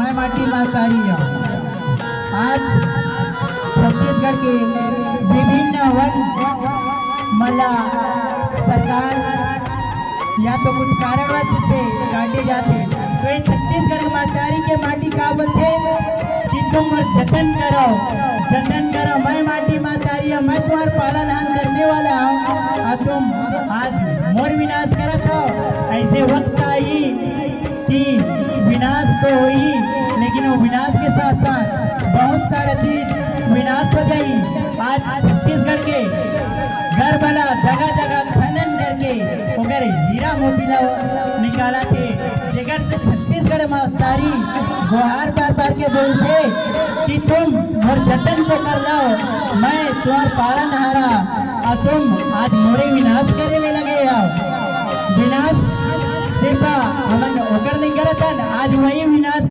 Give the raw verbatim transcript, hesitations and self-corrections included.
मैं माटी महतारी हूँ। आज छत्तीसगढ़ के विभिन्न वन मन ला सरकार या तो कुछ कारणवश से काटे जाथे, तो ये छत्तीसगढ़ के महतारी के माटी का बोलथे कि तुम मोर जतन करो, जतन करो। मैं माटी महतारी हूँ, मैं तुम्हार पालन हान करने वाला हूँ, और तुम आज मोर विनाश करत हो। ऐसे वक्त आई कि विनाश तो होही, लेकिन वो विनाश के साथ साथ बहुत सारा चीज विनाश हो जाही। आज छत्तीसगढ़ के गर्भ ला जगह जगह खनन करके ओकर हीरा मोती ला निकालथे, जेकर से छत्तीसगढ़ महतारी गोहार बार बार के बोलथे कि तुम मोर जतन तो कर लव, मैं तुम्हार पालनहार हूँ, और तुम आज मोरे विनाश करे में लगे हो। विनाश देखा हमन ओकर नहीं करत हन, आज वही विनाश